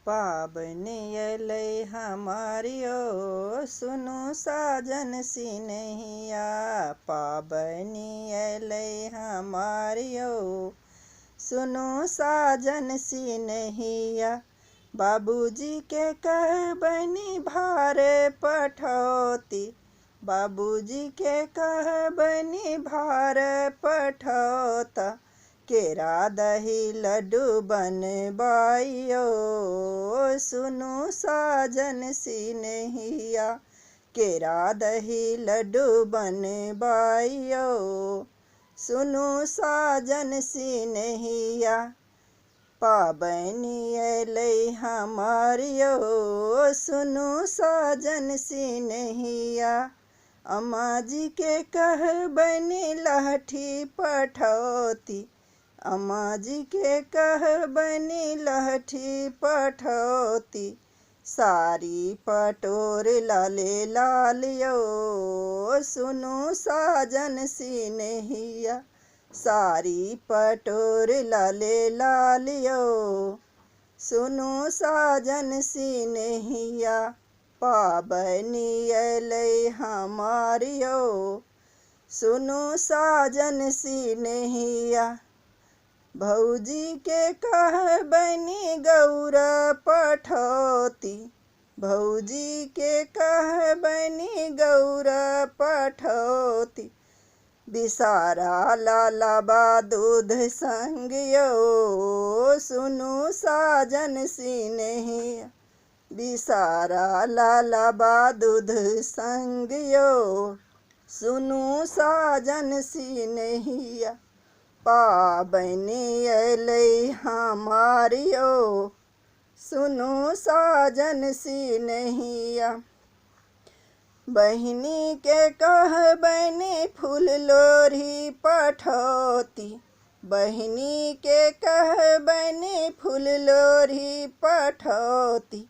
पाबनि अयलै हमार यौ, सुनू साजन सिनेहिया। पाबनि अयलै हमार यौ, सुनू साजन सिनेहिया। बाबूजीके कहबनि भार पठौती, बाबूजीके कहबनि भार पठौता। केरा दही लड्डू बनबाइयौ, सुनू साजन सिनेहिया। केरा दही लड्डू बनबाइयौ, सुनू साजन सिनेहिया। पाबनि अयलै हमार यौ, सुनू साजन सिनेहिया। अम्माजीके कहबनि लहठी पठौती, अम्माजीके कहबनि लहठी पठौती। साड़ी पटोर लाले लाल यौ, सुनू साजन सिनेहिया। साड़ी पटोर लाले लाल यौ, सुनू साजन सिनेहिया। पाबनि अयलै हमार यौ, सुनू साजन सिनेहिया। भौजीके कहबनि गौर पठौती, भौजीके कहबनि गौर पठौती। बिसारा लालाबा दूध संग यौ, सुनू साजन सिनेहिया। बिसारा लालाबा दूध संग यौ, सुनू साजन सिनेहिया। पाबनि अयलै हमार यौ, सुनू साजन सिनेहिया। बहिनीके कहबनि फूल लोढ़ी पठौती, बहिनीके कहबनि फूल लोढ़ी पठौती।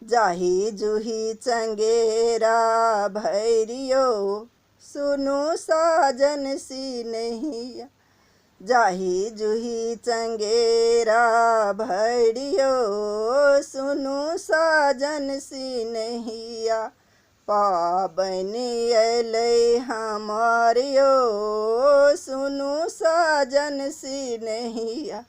जाही जूही चंगेरा भरियौ, सुनू साजन सिनेहिया। जाही जूही चंगेरा भरियौ, सुनू साजन सिनेहिया। पाबनि अयलै हमार यौ, सुनू साजन सिनेहिया।